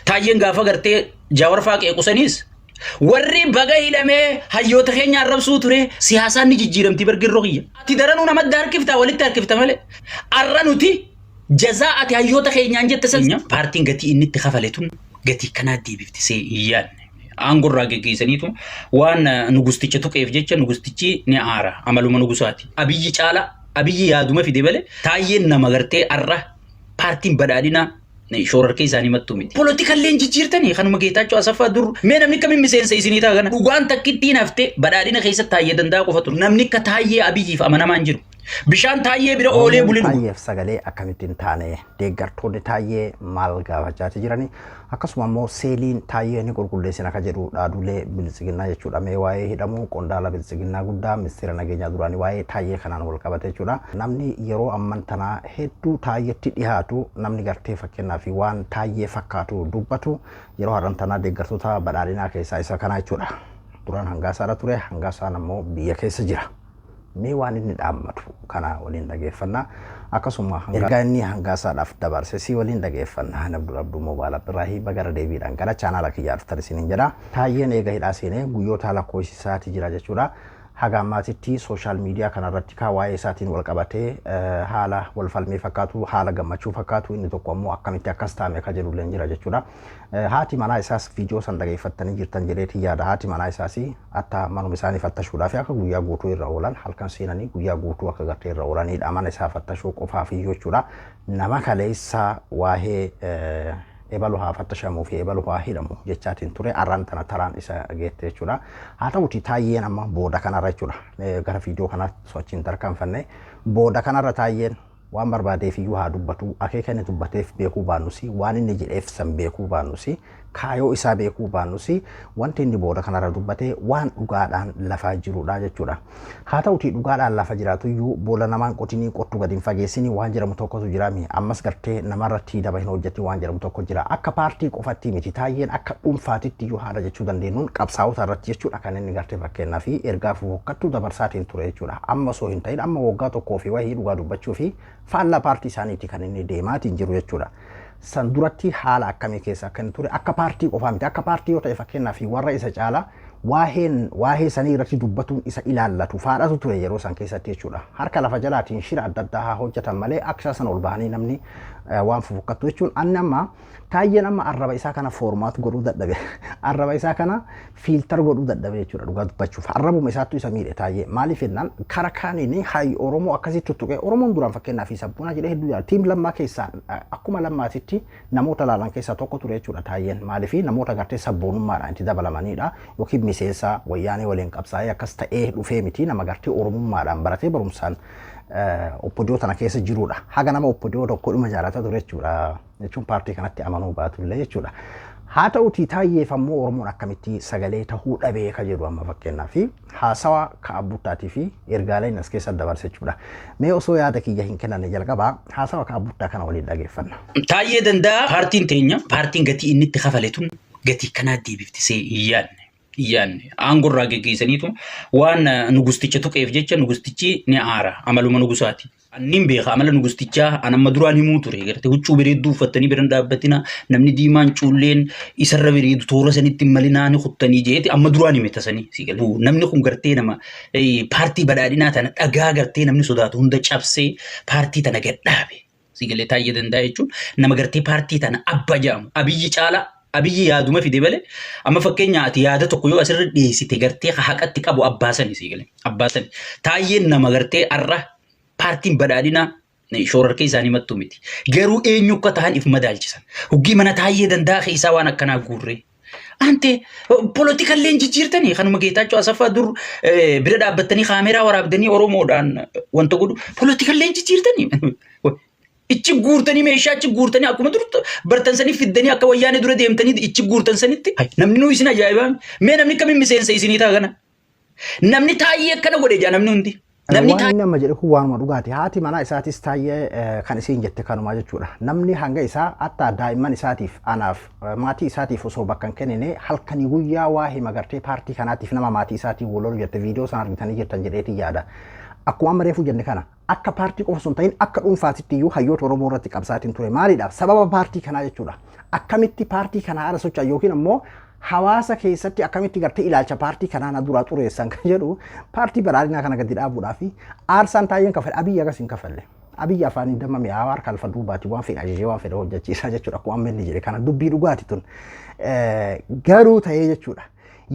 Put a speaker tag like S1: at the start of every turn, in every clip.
S1: Taayyeen gaafa gartee Jaawar faa qeequ saniis warri baga hidhamee hayyoota keenya arrabsuu ture. Siyaasaan ni jijjiiramti bargirroo kiyya. Ati daranuu namatti harkifta, walitti harkifta malee. Arra nuti jazaa ati hayyoota keenyaan jette san paartiin gatii inni itti kafale tun gatii kanaa deebifti see hin yaadne. Aangorraa geggeessaniitu waan nugusticha tuqeef jecha nugustichi ni aara, amaluma nugusaati. Abiyyi caala Abiyyi yaaduma fide malee Taayyeen nama gartee arra paartiin badhaadhinaa shoorarkee isaanii mattuu miti. Poolitikallee hin jijjiirtanii kanuma Geetaachoo Asaffaa dur mee namni akkamiin miseensa isinii ta'a kana dhugaan takkittiin haftee badhaadhina keessatti Taayyee Danda'a qofa ture. Namni akka Taayyee Abiyyiif amanamaa hin jiru. Bishaan Taayyee bira oolee
S2: Oromoon
S1: bulee dhuga.
S2: Taayyeef sagalee akkamitti hin taane? Deeggartoonni Taayyee maal gaafachaati jirani? Akkasuma immoo seeliin Taayyee ni qulqulleessina ka jedhu dhaadulee biltsiginnaa jechuudha. Mee waa'ee hidhamuu qondaala biltsiginnaa guddaa ministeera nageenyaa duraanii waa'ee Taayyee kanaan wal qabate jechuudha. Namni yeroo amman tanaa hedduu Taayyetti dhihaatu, namni gartee fakkeenyaaf waan Taayyee fakkaatu dubbatu yeroo har'an tanaa deeggartoota badhaadhinaa keessaa isa kanaa jechuudha. Duraan Hangaasaadha ture, Hangaasaan ammoo biyya keessa jira. Mee waan inni dhaammatu kana waliin dhageeffanna. Akkasuma ergaa inni Hangaasaadhaaf dabarse si waliin dhageeffanna. Ani Abdul Abduu Moobaal Abdirraahii bagara deebiidhaan gara chaanaala kiyyaa dhuftan isiniin jedha. Taayyeen eega hidhaa seenee guyyoota lakkoofsisaati jira jechuudha. Haga ammaatitti sooshaal miidiyaa kanarratti kaa waa'ee isaatiin wal qabatee haala wal falmii fakkaatu, haala gammachuu fakkaatu, inni tokko ammoo akkamitti akkas taame ka jedhullee jira jechuudha. Haati manaa isaas viidiyoo san dhageeffattanii jirtan jedheetiin yaada. Haati manaa isaas hatta manuma isaanii fattashuudhaaf akka guyyaa guutuu irra oolan, halkan seenanii guyyaa guutuu akka gartee irra oolanidha, mana isaa fattashuu qofaaf iyyuu jechuudha. Nama kaleessa waa'ee ebalu haa fattashamuu fi ebalu haa hidhamu jechaatiin ture arraan tana taraan isa geette jechuudha. Haa ta'uti Taayyeen amma booda kanarra jechuudha. Gara viidiyoo kanaatti sochiin tarkaanfanne, booda kanarra Taayyeen waan barbaadeef iyyuu haa dubbatu, akeeka inni dubbateef beekuu baannus, waan inni jedheef san beekuu baannus, kaayoo isaa beekuu baannus, wanti inni booda kanarra dubbate waan dhugaadhaan lafa jirudha jechuudha. Haa ta'uti dhugaadhaan lafa jiraatu iyyuu boolla namaan qotinii qottu gadi hin fageessini waan jedhamu tokkotu jiraami. Ammas gartee namarratti daba hin hojjetin waan jedhamu tokko jira. Akka paartii qofatti miti, Taayyeen akka dhuunfaatitti iyyuu haala jechuu dandeenyuun qabsaa'ota irratti jechuudha kan inni gartee fakkeenyaa fi ergaa fofokkattuu dabarsaatiin ture jechuudha. Amma osoo hin ta'in amma waggaa tokkoo fi wahii dhugaa dubbachuu fi faallaa paartii isaaniiti kan inni deemaatiin jiru jechuudha. San duratti haala akkamii keessa akka inni ture akka paartii qofaa miti, akka paartii yoo ta'e fakkeenyaa fi warra isa caalaa waa'een waa'ee sanii irratti dubbatuun isa ilaallatu faadhatu ture yeroo san keessatti jechuudha. Harka lafa jalaatiin shira adda addaa haa hojjetan malee akka isaa sana ol bahanii namni waan fofokkattu jechuun anni amma Taayyeen amma arraba isaa kana format godhuu dadhabe. Arraba isaa kana filter godhuu dadhabe jechuudha dhugaa dubbachuuf. Arrabuma isaattu isa miidhe Taayyee. Maaliif jennaan kara kaaniin hayi Oromoo akkasitti tuttuqee Oromoon duraan fakkeenyaaf sabboonaa jedhee hedduu jaala. Team Lammaa keessaa akkuma Lammaatitti namoota laalan keessaa tokko ture jechuudha Taayyeen. Maaliif namoota gartee sabboonummaadhaan itti dabalamanidha. Yookiin miseensa wayyaanee waliin qabsaa'ee akkas ta'ee dhufee miti, nama gartee Oromummaadhaan baratee barumsaan OPDO tana keessa jirudha. Haga nama OPDO tokko dhuma jaalata ture jechuudha. Jechuun paartii kanatti amanuu baatullee jechuudha. Haa ta'utii Taayyeef ammoo Oromoon akkamitti sagalee tahuu dhabee ka jedhu amma fakkeenyaaf haasawa ka Abbuttaatii fi ergaaleen as keessa dabarse jechuudha. Mee osoo yaada kiyya hin kennanne jalqabaa haasawa ka Abbuttaa kana waliin dhageeffanna.
S1: Taayyee Danda'a paartiin teenya paartiin gatii inni itti kafale tun gatii kanaa deebifti see hin yaadne. Hin yaadne. Aangorraa geggeessaniitu waan nugusticha tuqeef jecha nugustichi ni aara, amaluma nugusaati. Annin beeka amala nugustichaa, an amma duraan himuu ture garte huccuu bareedduu uffattanii biran dhaabbatina, namni diimaan cuulleen isarra bareedu toora sanitti hin malinaa ni kuttanii jeeti amma duraan hime tasanii si galee. Namni kun gartee nama paartii badhaadhinaa tana dhagaa gartee namni sodaatu hunda cabsee paartii tana gad dhaabe. Si galee Taayyee Danda'a jechuun nama gartee paartii tana abba jedhamu. Abiyyi caalaa Abiyyi yaaduma fide malee amma fakkeenya ati yaada tokko yoo asirra dhiyeessite gartee haqatti qabu abbaa sani, si galee abbaa sani. Taayyeen nama gartee arra paartiin badhaadhinaa shoorarkee isaanii mattuu miti. Garuu eenyu akka ta'an if madaalchisan. Huggii mana Taayyee Danda'a keessaa waan akkanaa guurree. Ante poolitikallee hin jijjiirtanii kanuma Geetaachoo Asaffaa dur bira dhaabbattanii kaameraa waraabdanii Oromoodhaan wanta godhu poolitikallee hin jijjiirtanii. Ichi guurtanii meeshaa ichi guurtanii akkuma dur bartan sanii fiddanii akka wayyaanee dura deemtanii ichi guurtan sanitti namni nuu isin ajaa'ibaa. Mee namni kamiin miseensa isinii ta'a kana? Namni Taayyee akkana godhe jaa namni hundi. Namni
S2: Waan inni amma jedhe kun waanuma dhugaati. Haati manaa isaatis Taayyee kan isiin jette kanuma jechuudha. Namni hanga isaa hatta daa'imman isaatiif anaaf maatii isaatiif osoo bakka hin kennine halkanii guyyaa waa hima gartee paartii kanaatiif nama maatii isaatiin wal lolu jette, viidiyoo sana argitanii jirtan jedheetii yaada. Akkuma amma reefuu jenne kana akka paartii qofa osoo hin ta'in akka dhuunfaatitti iyyuu hayyoota Oromoo irratti qabsaatiin ture. Maaliidhaaf? Sababa paartii kanaa jechuudha. Akkamitti paartii kanaa ala socho'an yookiin ammoo hawaasa keessatti akkamitti gartee ilaalcha paartii kanaa na duraa xureessan kan jedhu paartii badhaadhinaa kana gadi dhaabuudhaa fi aarsaan Taayyeen kafale Abiyyi agas hin kafalle. Abiyyi afaaniin damma mi'aawaa harka alfa duubaati waan fedhe ajajee waan fedhe hojjechiisaa jechuudha akkuma amma inni jedhe kana dubbii dhugaati tun. Garuu ta'ee jechuudha.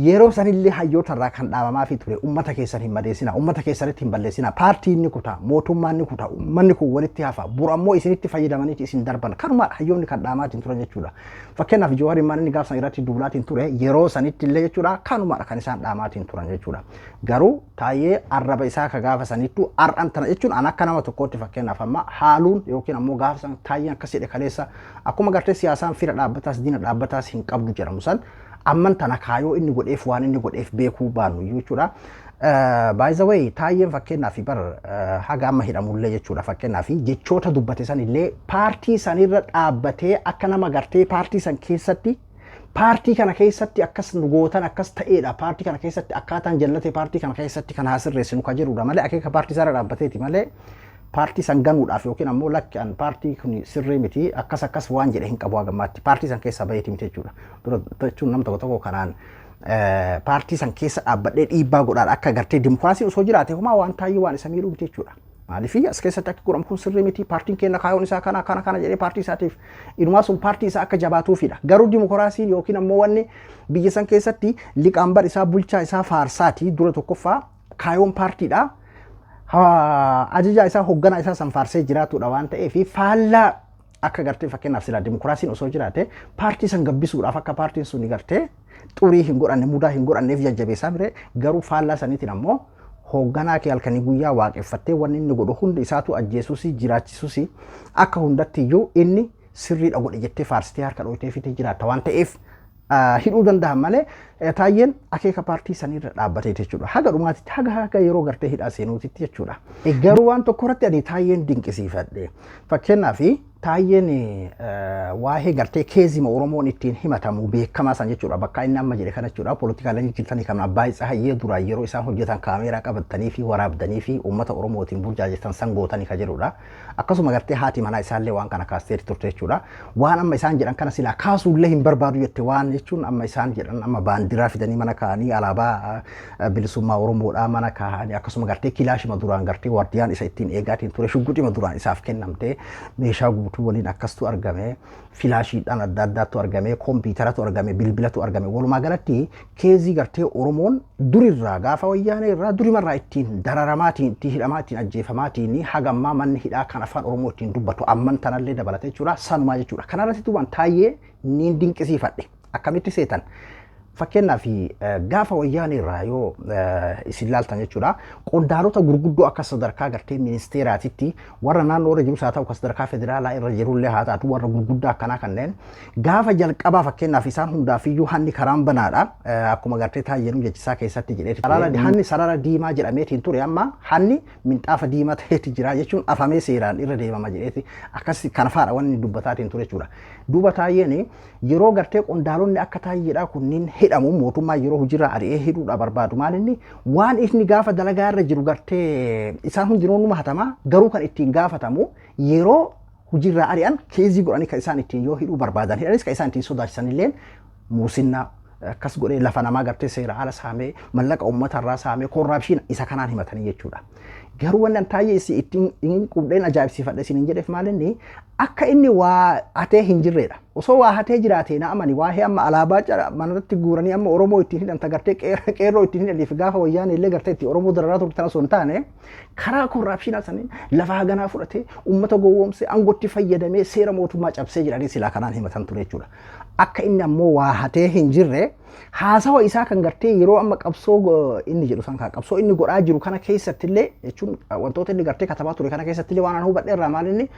S2: Yeroo sanillee hayyoota irraa kan dhaabamaafii ture ummata keessan hin madeessinaa, ummata keessanitti hin balleessinaa, paartiin ni kuta, mootummaan ni kuta, ummanni kun walitti hafa, bor ammoo isinitti fayyadamaniiti isin darban. Kanuma hayyoonni kan dhaamaatiin turan jechuudha. Fakkeenyaaf Jawaarin maal inni gaaf san irratti duulaatiin ture yeroo sanitti illee jechuudha kanumadha kan isaan dhaamaatiin turan jechuudha. Garuu Taayyee arraba isaa ka gaafa sanittu har'an tana jechuun an akka nama tokkootti fakkeenyaaf amma haaluun yookiin ammoo gaafa san Taayyeen akkas jedhe kaleessa akkuma gartee siyaasaan fira dhaabbataas diina dhaabbataas hin qabdu jedhamu san amman tana kaayoo inni godheef waan inni godheef beekuu baannu iyyuu jechuudha. By the way, Taayyeen fakkeenyaaf bar haga amma hidhamullee jechuudha fakkeenyaaf jechoota dubbate san illee paartii sanirra dhaabbatee akka nama gartee paartii san keessatti paartii kana keessatti akkas nu gootan akkas ta'eedha paartii kana keessatti akkaataan jallate paartii kana keessatti kan haa sirreessinu ka jedhudha malee akeeka paartii isaarra dhaabbateeti malee paartii san ganuudhaaf yookiin ammoo lakki an paartii kun sirrii miti akkas akkas waan jedhe hin qabu hagammaatti paartii san keessaa baheeti miti jechuudha. Dura jechuun nam tokko tokko kanaan paartii san keessa dhaabbadhee dhiibbaa godhaan akka gartee dimokiraasiin osoo jiraate homaa waan taayyee waan isa miidhuu miti jechuudha. Maaliif as keessatti akka godhamu kun sirrii miti paartiin keenya kaayoon isaa kana kana kana jedhee paartii isaatiif inumaa sun paartii isaa akka jabaatuufidha. Garuu dimokiraasiin yookiin ammoo wanni biyya san keessatti liqaanbar isaa bulchaa isaa faarsaati dura tokkoffaa kaayoon paartiidha. Ajajaa isaa hoogganaa isaa san faarsee jiraatudha waan ta'eef faallaa akka gartee fakkeenyaaf silaa dimokiraasiin osoo jiraate paartii san gabbisuudhaaf akka paartiin sun gartee xurii hin godhanne mudaa hin godhanneef jajjabeessaa bire garuu faallaa saniitiin ammoo hoogganaa kee halkanii guyyaa waaqeffattee wanni inni godhu hundi isaatu ajjeesuusi jiraachisuusi akka hundatti iyyuu inni sirriidha godhe jettee faarsitee harka dhoytee fitee jiraatta waan ta'eef hidhuu danda'an malee Taayyeen akeeka paartii saniirra dhaabbatee jechuudha. Haga dhumaatitti haga haga yeroo gartee hidhaa seenuutitti jechuudha. Garuu waan tokko irratti ani Taayyeen dinqisiifadhe. Fakkeenyaaf Taayyeen waa'ee gartee keezima Oromoon ittiin himatamu beekamaa san jechuudha. Bakka inni amma jedhe kana jechuudha. Poolitikaalee jijjiirtanii kan Abbaay Tsahayyee duraan yeroo isaan hojjetan kaameeraa qabatanii fi waraabdanii fi uummata Oromootiin burjaajessan san gootanii ka jedhudha. Akkasuma gartee haati manaa isaallee waan kana kaasteeti turte jechuudha. Waan amma isaan jedhan kana silaa kaasuullee hin barbaadu jette waan jechuun amma isaan jedhan amma baandiraa fidanii mana kaa'anii alaabaa bilisummaa Oromoodhaa mana kaa'anii akkasuma gartee kilaashima duraan gartee wardiyaan isa ittiin eegaatiin ture shugguxima duraan isaaf kennamte meeshaa guutuu waliin akkastu argame filaashiidhaan adda addaatu argame kompiitaratu argame bilbilatu argame walumaa galatti keezii gartee Oromoon durirraa gaafa wayyaanee irraa durimarraa ittiin dararamaatiin ittiin hidhamaatiin ajjeefamaatiin haga ammaa manni hidhaa kan afaan Oromoo ittiin dubbatu amman tanallee dabalate jechuudha sanumaa jechuudha. Kanarratti duubaan Taayyee niin dinqisiifadhe akkamitti seetan fakkeenyaaf gaafa wayyaanee irraa yoo isin laaltan jechuudha qondaalota gurguddoo akka sadarkaa gartee ministeeraatitti warra naannoo irra jirus haa ta'u akka sadarkaa federaalaa irra jirullee haa taatu warra gurguddaa akkanaa kanneen Gaafa jalqabaa fakkeenyaaf isaan hundaafiyyuu hanni karaan banaadha. Akkuma gartee Taayyeenuu jechisaa keessatti jedheeti ture. Hanni sarara diimaa jedhameetiin ture amma hanni minxaafa diimaa ta'eeti jira jechuun afamee seeraan irra deemama jedheeti akkas kana faadha wanni dubbataatiin ture jechuudha. Duuba Taayyeen yeroo gartee qondaalonni akka Taayyeedhaa kunniin hidhamu mootummaa yeroo hojiirraa ari'ee hidhuudha barbaadu maal inni waan inni gaafa dalagaa irra jiru gartee isaan hundinuu numa hatama garuu kan ittiin gaafatamu yeroo hojiirraa ari'an keezii godhanii kan isaan ittiin yoo hidhuu barbaadan hidhanis kan isaan ittiin sodaachisan illeen muusinnaa akkas godhee lafa namaa gartee seera ala saamee mallaqa uummatarraa saamee koorraapshiina isa kanaan himatanii jechuudha. Garuu wanni an taayyee isi ittiin hin qubdheen ajaa'ibsiifadhe isin hin jedheef maal inni akka inni waa hatee hin jirreedha. Osoo waa hatee jiraatee na amani waa'ee amma alaabaa cara manarratti guuranii amma Oromoo ittiin hidhan ta gartee qeerroo ittiin hidhaniif gaafa wayyaanee illee gartee itti Oromoo dararaa turte tana osoo hin taane karaa korraapshinaa saniin lafa haganaa fudhatee uummata gowwoomsee aangootti fayyadamee seera mootummaa cabsee jedhanii silaa kanaan himatan ture jechuudha. Akka inni ammoo waa hatee hin jirre haasawa isaa kan gartee yeroo amma qabsoo inni jedhu san qabsoo inni godhaa jiru kana keessatti illee jechuun wantoota inni gartee katabaa ture kana keessatti illee waan an hubadhe irraa maal inni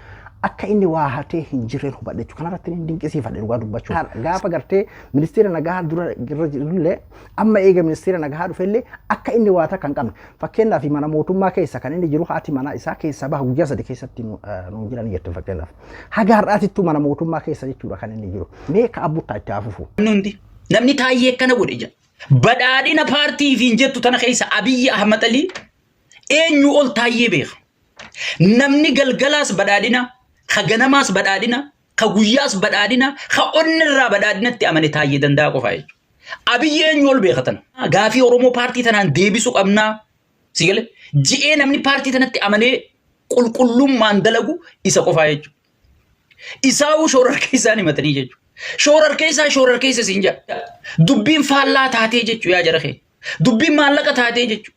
S2: akka inni waa hatee hin jirreen hubadhe jechuudha. Kanarratti inni dinqisiifadhe dhugaa dubbachuu. Gaafa gartee ministeera nagaa dura irra jirullee amma eega ministeera nagaa dhufellee akka inni waa takka hin qabne Fakkeenyaaf mana mootummaa keessa kan inni jiru haati manaa isaa keessaa baha guyyaa sadi keessatti nuun jiran jette fakkeenyaaf. Haga har'aatittuu mana mootummaa keessa jechuudha kan inni jiru. Mee ka abbuttaa itti haa fufu.
S1: Namni hundi namni taayyee akkana godhe jedha. Badhaadhina paartii fi hin jettu tana keessa Abiyyi Ahmad Alii eenyu ol taayyee beeka. Namni galgalaas badhaadhina, ka ganamaas badhaadhina, Ka guyyaas badhaadhina, ka onnirraa badhaadhinatti amane Taayyee Danda'aa qofaa jechuudha. Abiyyi eenyu ol beekatan? Gaafii Oromoo paartii tanaan deebisuu qabnaa. Si galee? Ji'ee namni paartii tanatti amanee qulqullummaan dalagu isa qofaa jechuudha. Isaawuu shoorarkeessaan himatanii jechuudha. Shoorarkeessaa shoorarkeessa siin jedha. Dubbiin faallaa taatee jechuudha yaa jara keenya. Dubbiin maallaqa taatee jechuudha.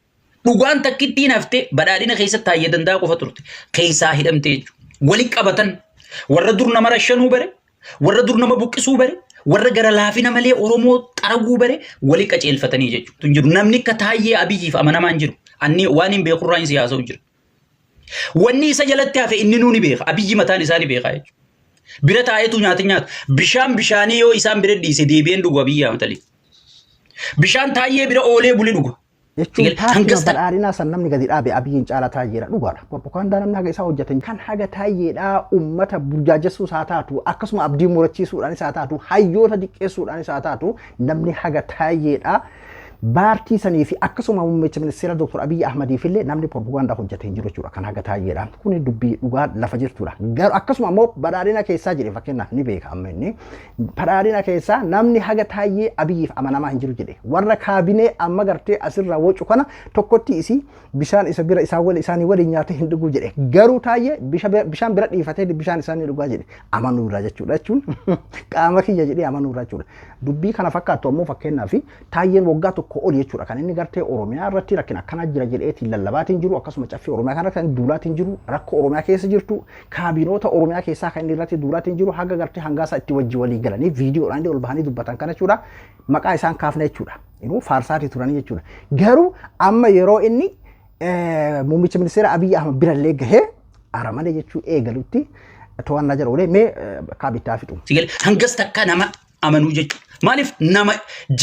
S1: Dhugaan takkittiin haftee badhaadhina keessatti Taayyee Danda'aa qofa turte. Keessaa hidhamte jechuudha. Wali qabatan warra dur nama rashanuu bare, warra dur nama buqqisuu bare, warra gara laafina malee Oromoo xaraguu bare wali qaceelfatanii jechuudha. Tun jiru namni akka Taayyee Abiyyiif amanamaa hin jiru. Anni waan hin beekurraa hin siyaasa'u jira. Wanni isa jalatti hafe inni nuu ni beeka. Abiyyi mataan isaa ni beeka jechuudha. Bira taa'eetu nyaata nyaata. Bishaan bishaanii yoo isaan bira dhiise deebi'een dhugu Abiyyi Ahmad Ali. Bishaan Taayyee bira oolee bule dhuga.
S2: Jechuun
S1: Egal,
S2: paartii
S1: hangas ta-
S2: badhaadhinaa san namni gadi dhaabe Abiyyiin caalaa Taayyeedha. Dhugaadha. Propagaandaa namni haga isaa hojjetan kan haga Taayyeedhaa uummata burjaajessuu isaa taatu akkasuma abdii murachiisuudhaan isaa taatu hayyoota diqqeessuudhaan isaa taatu namni haga Taayyeedhaa baartii sanii fi akkasuma muummicha ministeera Dr. Abiyyi Ahmadiif illee namni propagaandaa hojjete hin jiru jechuudha kan haga Taayyeedhaa. Kuni dubbii dhugaa lafa jirtudha. Garuu akkasuma immoo badhaadhina keessaa jedhe fakkeenyaaf ni beeka amma inni. Badhaadhina keessaa namni haga Taayyee Abiyyiif amanamaa hin jiru jedhe. Warra kaabinee amma gartee asirraa wacu kana tokkotti isii bishaan isa bira isaan wali isaanii waliin nyaatee hin dhuguu jedhe. Garuu Taayyee bishaan bira dhiifatee bishaan isaanii dhugaa jedhe. Amanuurraa jechuudha jechuun qaama kiyya jedhee amanuurraa jechuudha. Dubbii kana fakkaattu ammoo fakkeenyaaf Taayyeen waggaa tokko oli jechuudha kan inni gartee Oromiyaa irratti rakkina akkanaa jira jedheetiin lallabaatiin jiru akkasuma caffee Oromiyaa kana kan duulaatiin jiru rakkoo Oromiyaa keessa jirtu kaabinoota Oromiyaa keessaa kan inni irratti duulaatiin jiru haga gartee hangaasaa itti wajji walii galanii viidiyoodhaan illee ol bahanii dubbatan kana jechuudha maqaa isaan kaafne jechuudha. Inuu faarsaatii turanii jechuudha. Garuu amma yeroo inni muummicha ministeera Abiyyi Ahmad birallee gahee aramane jechuu eegalutti to'annaa jala oolee mee kaabittaa fixu.
S1: Sigale hangas takka nama amanuu jechuudha. Maaliif nama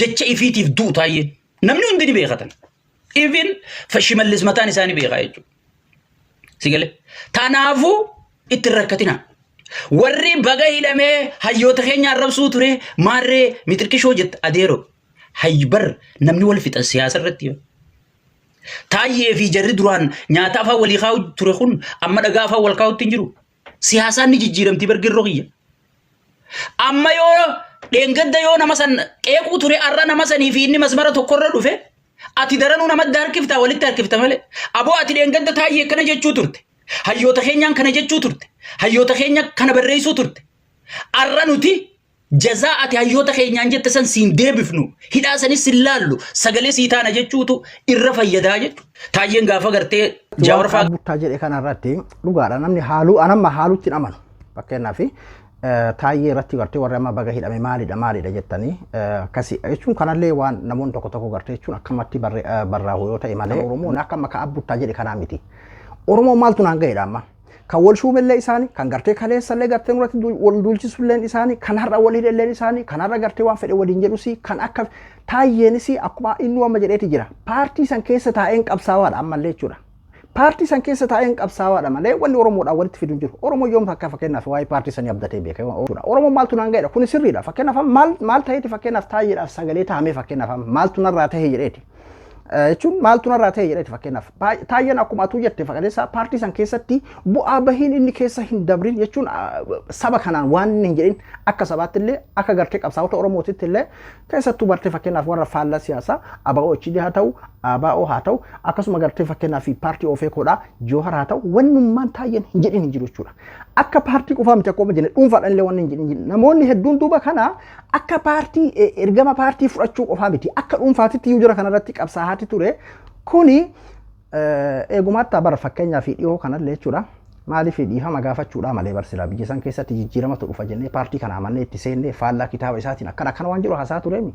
S1: jecha ifiitiif du'u taayyeen namni hundi ni beekatan. Even Shimallis mataan isaa ni beekaa jechuudha. Sigale tanaafuu itti hin rakkatina. Warri baga hidhamee hayyoota keenya arrabsuu ture maarree mixirkishoo jette adeero. Hayyi bar namni wal fixa siyaasa irratti. Taayyee fi jarri duraan nyaata afaan walii kaa'u ture kun amma dhagaa afaan wal kaa'utti hin jiru. Siyaasaan ni jijjiiramti bar girroo kiyya. Amma yoo dheengadda yoo nama san qeequu ture har'a nama sanii fi inni masmara tokkorra dhufe ati daranuu namatti harkifta walitti harkifta malee. Aboo ati dheengadda taayyee kana jechuu turte. Hayyoota keenyaan kana jechuu turte. Hayyoota keenya kana barreessuu turte. Har'a nuti jazaa ati hayyoota keenyaan jette san siin deebifnu hidhaa sanis sin laallu sagalee sii taana jechuutu irra fayyadaa jechuudha. Taayyeen gaafa gartee Jaawar faa
S2: Buttaa jedhe kanarratti dhugaadha namni haaluu anamma haalutti hin amanu. Fakkeenyaaf Taayyee irratti gartee warri amma baga hidhame maalidha maalidha jettanii akkasi jechuun kanallee waan namoonni tokko tokko gartee jechuun akkamatti barraahu yoo ta'e malee Oromoon akka amma ka'a buttaa jedhe kanaa miti. Oromoon maaltu naan ga'edha amma. Kan wal shuumellee isaanii, kan gartee kaleessallee gartee nurratti wal duulchisulleen isaanii, kan har'a wal hidhelleen isaanii, kan har'a gartee waan fedhe waliin jedhusi, kan akka Taayyeenis akkuma inni amma jedheeti jira. Paartii san keessa taa'een qabsaawaadha ammallee jechuudha. Paartii san keessa taa'een qabsaawaadha malee wanni Oromoodhaan walitti fidu hin jiru. Oromoo yoom akka fakkeenyaaf waa'ee paartii sanii abdatee beeka. Oromoon maaltu naan ga'edha? Kuni sirriidha. Fakkeenyaaf maal maal ta'eeti fakkeenyaaf Taayyeedhaaf sagalee taa'amee fakkeenyaaf maaltu narraa ta'e jedheeti. Jechuun maaltu narraa ta'e jedheeti fakkeenyaaf. Taayyeen akkuma atuu jette fakkeessa paartii san keessatti bu'aa bahiin inni keessa hin dabrin jechuun saba kanaan waan inni hin jedhin akka sabaatti illee akka gartee qabsaa'ota Oromootitti illee keessattuu bartee fakkeenyaaf warra faallaa siyaasaa ABO HD haa ta'u ABO haa ta'u akkasuma gartee fakkeenyaaf paartii OFCOdha Joohar haa ta'u wannummaan Taayyeen hin jedhin hin jiru jechuudha. Akka paartii qofaa miti akkuma jenne dhuunfaadhaan illee wanni hin jedhin hin jiru. Namoonni hedduun duuba kana akka paartii ergama paartii fudhachuu qofaa miti akka dhuunfaatitti iyyuu jira kanarratti qabsaa'aati ture kuni eegumaatti bara fakkeenyaa fi dhiyoo kanallee jechuudha. Maaliif dhiifama gaafachuudha malee barsiisaa biyya san keessatti jijjiiramatu dhufa jennee paartii kana amannee itti seennee faallaa kitaaba isaatiin akkana akkana waan jiru haasaa tureemi.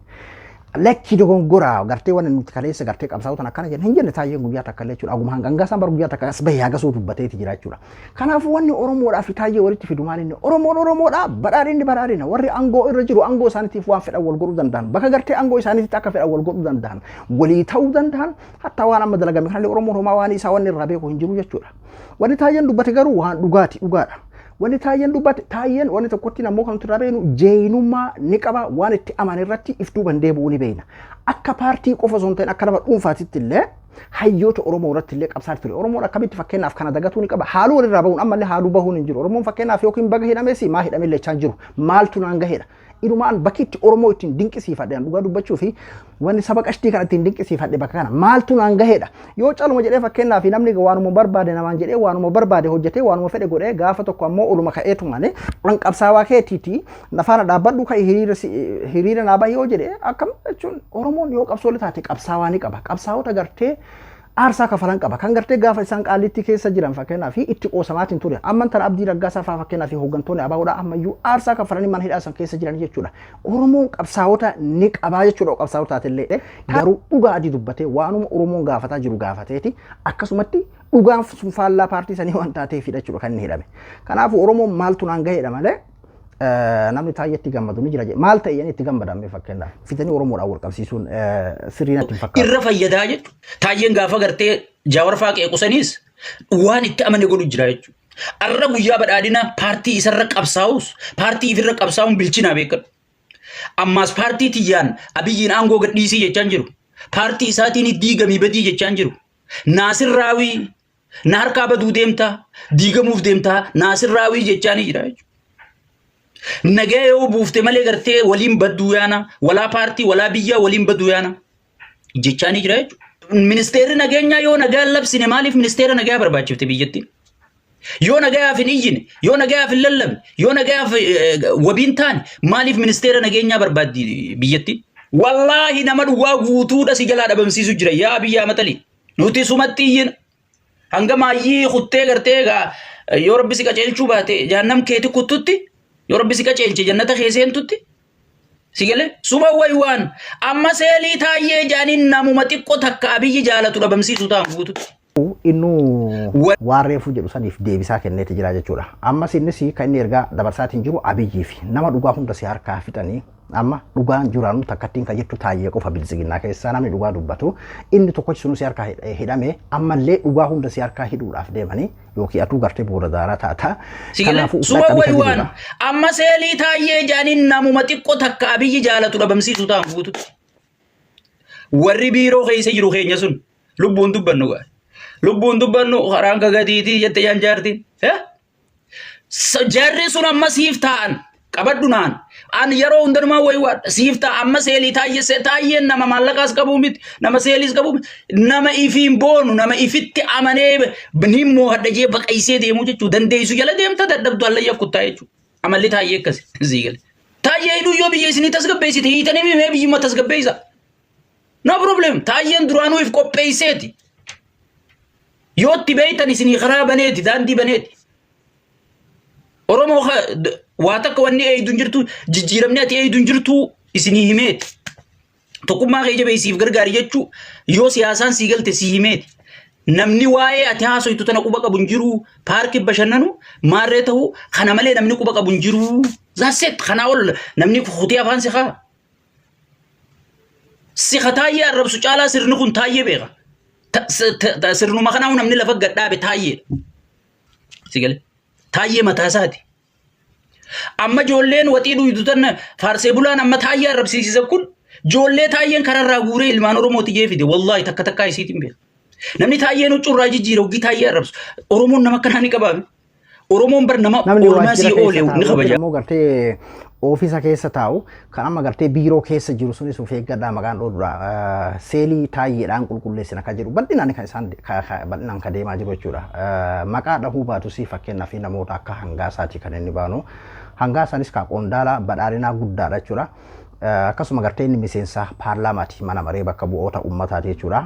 S2: Lakki dogongoraa gartee waan nuti kaleessa gartee qabsaa'otan akkana jenne hin jenne Taayyeen guyyaa takka illee jechuudha. Aguma hangangaa isaan bara guyyaa takka as bahee hagasuu dubbateeti jira jechuudha. Kanaafuu wanni Oromoodhaa fi Taayyee walitti fidu maal inni Oromoon Oromoodhaa badhaadhinni badhaadhina warri aangoo irra jiru aangoo isaaniitiif waan fedhan wal godhuu danda'an bakka gartee aangoo isaaniititti akka fedhan wal godhuu danda'an walii ta'uu danda'an hatta waan amma dalagame kanallee Oromoon homaa waan isaa wanni irraa beeku hin jiru jechuudha. Wanni Taayyeen dubbate garuu waan dhugaati dhugaadha. Wanni Taayyeen dubbate Taayyeen wanni tokkotti ammoo kan nuti irraa beeknu jeenummaa ni qaba waan itti amane irratti if duuban deebi'uu ni beekna. Akka paartii qofa osoo hin ta'in akka nama dhuunfaatitti illee Hayyoota Oromoo irratti illee qabsaa ture. Oromoon akkamitti fakkeenyaaf kana dagatuu ni qaba. Haaluu walirraa bahuun ammallee haaluu bahuun hin jiru. Oromoon fakkeenyaaf yookiin baga hidhamees maa hidhamee lechaa hin jiru. Maaltu naan gaheedha. Inumaan bakki itti Oromoo ittiin dinqisiifadhe, dhugaa dubbachuu fi wanni saba qashtii kana ittiin dinqisiifadhe bakka kana maaltu naan gaheedha. Yoo caluma jedhee fakkeenyaaf namni waanuma barbaade namaan jedhee, waanuma barbaade hojjetee, waanuma fedhe godhee, gaafa tokko ammoo oluma ka'eetu malee an qabsaawaa keetiiti nafaana dhaabbadhu, ka'e hiriira naa bahi yoo jedhe akkam jechuun. Oromoon yoo qabsoolee taate qabsaawaa ni qaba. Qabsaawota gartee aarsaa kafalan qaba. Kan gartee gaafa isaan Qaallitti keessa jiran fakkeenyaaf itti qoosamaatiin ture. Amman tana Abdii Raggaasaa fa'aa fakkeenyaaf hooggantoonni ABOdhaa ammayyuu aarsaa kafalanii mana hidhaa san keessa jiran jechuudha. Oromoon qabsaa'ota ni qabaa jechuudha, qabsaa'ota taatellee. Garuu dhugaa adii dubbatee, waanuma Oromoon gaafataa jiru gaafateeti, akkasumatti dhugaan sun faallaa paartii sanii waan taateefidha jechuudha kan inni hidhame. Kanaafuu Oromoon maaltu naan gaheedha malee namni taayyetti gammadu ni jira. Maal ta'e jedhanii itti gammadame fakkeenyaaf. Fitanii Oromoodhaan wal qabsiisuun sirrii natti hin fakkaatu.
S1: Irra fayyadaa jechuudha. Taayyeen gaafa gartee Jaawar fa'aa qeequsaniis waan itti amane godhu jira jechuudha. Arra guyyaa badhaadhina paartii isarra qabsaa'us, paartii ifirra qabsaa'uun bilchinaa beekadhu. Ammaas paartii tiyyaan Abiyyiin aangoo gadhiisii jechaan jiru. Paartii isaatiin diigamii badii jechaan jiru. Naasir Raawii na harkaa baduu deemtaa, diigamuuf deemtaa, Naasir Raawii jechaanii jira jechuudha. Nagaya yoo buufte malee gartee waliin badduu yaana, walaa paartii walaa biyyaa waliin baduu yaana jechaanii jira jechuudha. Ministeerri nageenyaa yoo nagaa labsine maaliif ministeera nagaa barbaachifte biyyattiin? Yoo nagayaaf hin iyyine, yoo nagayaaf hin lallabne, yoo nagayaaf wabiin taane maaliif ministeera nageenyaa barbaaddi biyyattiin? Wallaahi nama dhugaa guutuudha si jalaa dhabamsiisu jira yaa biyyaa matalii. Nuti sumatti iyyina. Hanga maayyii kuttee gartee egaa yoo rabbi si qaceelchuu baate jahannam keeti kuttutti, yoo rabbi si qaceelche jannata kee seentutti, si galee suma wayi waan amma seelii Taayyee jaaniin namuma xiqqoo takka Abiyyi jaalatu dhabamsiisu ta'an guututti.
S2: Innuu waan reefuu jedhu saniif deebisaa kenneeti jira jechuudha. Ammas innis kan inni ergaa dabarsaatiin jiru Abiyyii fi nama dhugaa hunda si harkaa fixanii, amma dhugaan jiraanu takkattiin kan jettu Taayyee qofa. Biltsiginnaa keessaa namni dhugaa dubbatu inni tokkochi sunu si harkaa hidhame, ammallee dhugaa hunda si harkaa hidhuudhaaf deemanii yookiin atuu gartee booda daaraa taata.
S1: Si galee
S2: Kanaafuu
S1: suma
S2: dhaqqabii
S1: wayi
S2: kan
S1: waan
S2: jedhudha.
S1: amma seelii Taayyee jaaniin namuma xiqqoo takka Abiyyi jaalatu dhabamsiisu ta'an guututti. Warri biiroo keessa jiru keenya sun lubbuun dubbannu gaa. Lubbuun dubbannu karaan gagatiitii jette jaan jaartiin. Jarri sun amma siif taa'an qabadhu naan. An yeroo hundanumaa wayi waadha siif ta'a. Amma seelii Taayyee, Taayyeen nama maallaqaas qabuu miti, nama seeliis qabuu miti, nama ifiin boonu, nama ifitti amanee ni moohadha jee baqaysee deemuu jechuu dandeessu jala deemta, dadhabdu hallayya kuttaa jechuudha. Amalli Taayyee akkasi sii gale. Taayyee hidhuu yoo biyya isinii tasgabbeessite hiitanii mee biyyuma tasgabbeessa. No problem. Taayyeen duraanuu if qopheesseeti. Yoo itti beektan isinii karaa baneeti, daandii baneeti. Oromoo waa takka wanni eeydu hin jirtu, jijjiiramni ati eeydu hin jirtu isinii himeeti. Tokkummaa kee jabeessiif gargaari jechuu yoo siyaasaan sii galte sii himeeti. Namni waa'ee ati haasoytu tana quba qabu hin jiru. Paarkii bashannanu maarree ta'uu kana malee namni quba qabu hin jiru. That's it. Kanaa ol namni kutee afaan si kaa. Si ka Taayyee arrabsu caalaa sirni kun Taayyee beeka. Sirnuma kanaa namni lafa gad dhaabe Taayyeedha. Si galee? Taayyee mataa isaati. Amma ijoolleen waxii dhuydu tan faarsee bulaan amma Taayyee arrabsiisisan kun ijoollee Taayyeen kararraa guuree ilmaan Oromooti jee fide. Wallaahi takka takkaa isiitiin beeka. Namni Taayyeen huccuurraa jijjiire hoggii Taayyee arrabsu. Oromoon nama akkanaa ni qabaame. Oromoon bar nama
S2: Namni
S1: oolmaa
S2: waajjira
S1: sii
S2: keessa
S1: oole
S2: taa'u
S1: ni
S2: yookiin
S1: kabaja.
S2: ammoo gartee oofisa keessa taa'u kan amma gartee biiroo keessa jiru sunis of eeggadhaa maqaan dhoodudha. Seelii Taayyeedhaan qulqulleessina kan jedhu bal'inaan kan isaan bal'inaan kan deemaa jiru jechuudha. Maqaa dhahuu baatus fakkeenyaaf namoota akka Hangaasaati kan inni baanu. Hangaasaanis ka qondaala badhaadhinaa guddaadha jechuudha. Akkasuma gartee inni miseensa paarlaamaati, mana maree bakka bu'oota uummataati jechuudha.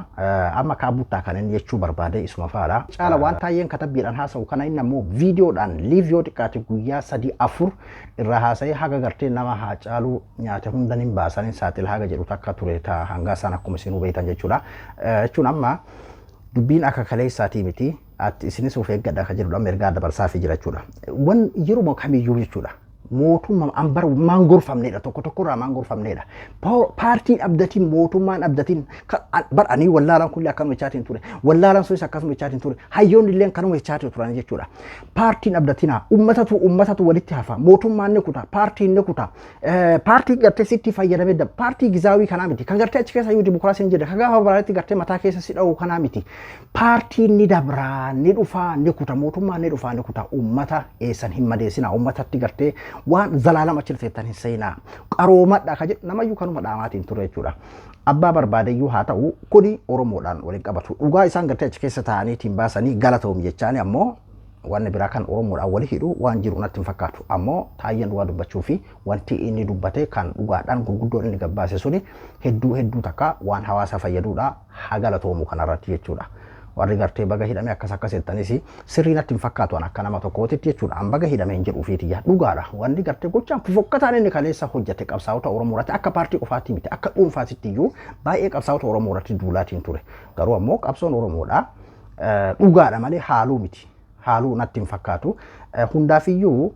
S2: Amma kaabuttaa kan inni jechuu barbaade isuma fa'aadha. Caala waan Taayyeen katabbiidhaan haasa'u kana inni ammoo viidiyoodhaan live yoo xiqqaate guyyaa sadii afur irraa haasa'ee haga gartee nama haa caaluu nyaate hundan hin baasan hin saaxila haga jedhu takka ture ta Hangaasaan akkuma isinuu beektan jechuudha. Jechuun amma dubbiin akka kaleessaatii miti, ati isinis of eeggadha kan jedhudha, ergaa dabarsaafii jira jechuudha. Wan yeruma kamiyyuu jechuudha. Mootummaa an bara maan gorfamneedha, tokko tokkorraa maan gorfamneedha. Paartiin abdatiin, mootummaan abdatiin, bar anii wallaalaan kulli akkanuma jechaatiin ture. Wallaalaan sunis akkasuma jechaatiin ture. Hayyoonni illee kanuma jechaatiin turan jechuudha. Paartiin abdatinaa, uummatatu walitti hafa. Mootummaan ni kuta, paartiin ni kuta. Paartii gartee sitti fayyadamee paartii gizaawii kanaa miti. Kan gartee achi keessa iyyuu dimokiraasiin jedhe kan gaafa baraatti gartee mataa keessa si dha'u kanaa miti. Paartiin ni dabraa, ni dhufaa, ni kuta. Mootummaan ni dhufaa, ni kuta. Uummata eessan hin madeessinaa. Uummatatti gartee waan zalaalama achi teettan hin seenaa. Qaroomadha ka jedhu namayyuu kanuma dhaamaatiin ture jechuudha. Abbaa barbaadeyyuu haa ta'u, kuni Oromoodhaan waliin qabatu. Dhugaa isaan gartee achi keessa taa'aniitiin baasanii galatoom jechaani, ammoo wanni biraa kan Oromoodhaan wali hidhu waan jiru natti hin fakkaatu. Ammoo Taayyeen dhugaa dubbachuu fi wanti inni dubbate kan dhugaadhaan gurguddoon inni gabbaase suni hedduu hedduu takka waan hawaasa fayyaduudha, haa galatoomu kanarratti jechuudha. Warri gartee baga hidhame akkas akkas jettanis sirrii natti hin fakkaatu an akka nama tokkootitti jechuudha. An baga hidhame hin jedhu ofiitiyya. Dhugaadha. Wanni gartee gochaan fofokkataan inni kaleessa hojjete qabsaa'ota Oromoo irratti, akka paartii qofaatti miti, akka dhuunfaatitti iyyuu baay'ee qabsaa'ota Oromoo irratti duulaatiin ture. Garuu ammoo qabsoon Oromoodha. Dhugaadha malee haaluu miti. Haaluu natti hin fakkaatu. Hundaafiyyuu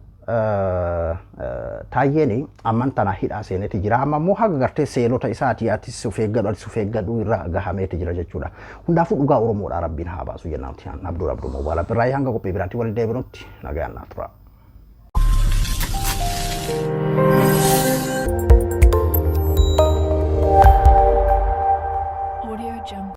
S2: Taayyeen amman tana hidhaa seeneeti jira. Amma immoo haga gartee seelota isaatii atis of eeggadhu, atis of eeggadhu irra gahameeti jira jechuudha. Hundaafuu dhugaa Oromoodha Rabbiin haa baasu jennaan. Abduu Abduu Moobaala Birraayii, hanga qophii biraatti walitti deebinutti nagaan naa tura. Audio Jungle.